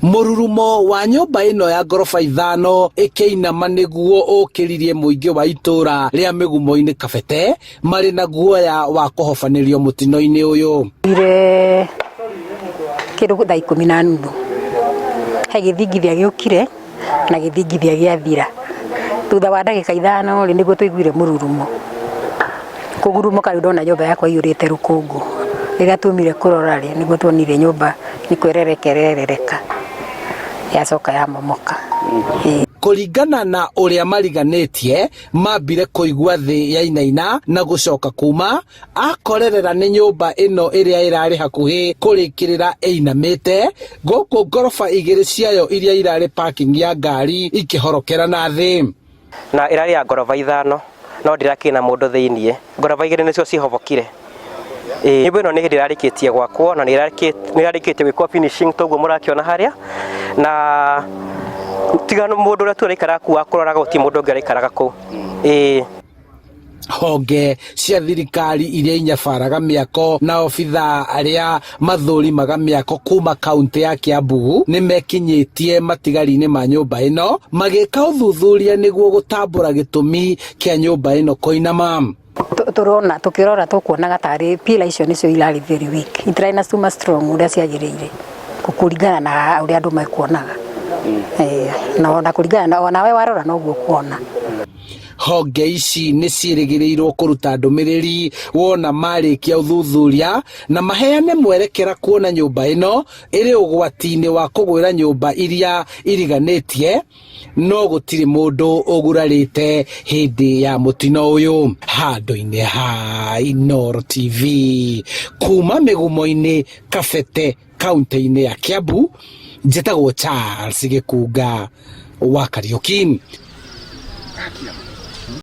Mũrurumo wa nyũmba ĩno ya ngoroba ithano ĩkĩinama nĩguo ũkĩririe mũingĩ wa itũra rĩa Mĩgumo-inĩ Kabete marĩ na guoya wa kũhobanĩrio mũtino-inĩ ũyũ. Ire kĩndũ thaa ikũmi na nuthu he gĩthingithia gĩũkire na gĩthingithia gĩathira. Thutha wa ndagĩka ithano rĩ, nĩguo twaiguire mũrurumo. Kũgurumũka rĩu ndona nyũmba yakwa ĩiyũrĩte rũkũngũ. Rĩrĩa twaumire kũrora rĩ, nĩguo tuonire nyũmba nĩ kwerereka ĩrerereka yacoka yamomoka. Kũringana na ũrĩa mariganĩtie, mambire kũigua thĩ yainaina na gũcoka kuma akorerera nĩ nyũmba ĩno ĩrĩa ĩrarĩ hakuhĩ kũrĩkĩrĩra ĩinamĩte, gũkũ ngoroba igĩrĩ ciayo iria irarĩ parking ya ngari ikĩhorokera na thĩ. Na ĩrarĩ ya ngoroba ithano no ndĩrakĩrĩ na mũndũ thĩiniĩ, ngoroba igĩrĩ nĩcio cihobokire. Nyũmba ĩno nĩ hĩndĩ ĩrarĩkĩtie gwakwo na nĩ ĩrarĩkĩtie gwĩkwo finishing toguo mũrakĩona harĩa, na tiga mũndũ ũrĩa tu ũraikaraga kũu wa kũroraga gũtirĩ mũndũ ũngĩ ũraikaraga kũu. Ĩĩ. Honge cia thirikari iria inyabaraga mĩako na obithaa arĩa mathũrimaga mĩako kuma kaunti ya Kiambu nĩ mekinyĩtie matigari-inĩ ma nyũmba ĩno magĩka ũthuthuria nĩguo gũtambũra gĩtũmi kĩa nyũmba ĩno kũinama. Tũrona tũkĩrora tũkuonaga tarĩ pillar icio nĩcio irarĩ very weak, itirarĩ na cuma strong ũrĩa ciagĩrĩire kũringana na ũrĩa andũ mekuonaga. Na ona kũringana na onawe warora noguo ũkuona. Honge ici nĩ ciĩrĩgĩrĩirwo kũruta ndũmĩrĩri wona marĩkia ũthuthuria na maheane mwerekera kuona nyũmba ĩno ĩrĩ ũgwati-inĩ wa kũgwĩra nyũmba iria iriganĩtie no gũtirĩ mũndũ ũgurarĩte hĩndĩ ya mũtino ũyũ. Handũ-inĩ ha Inooro TV kuma Mĩgumo-inĩ, Kabete, kaunti-inĩ ya Kiambu, njĩtagwo Charles Gĩkunga wa Kariũki.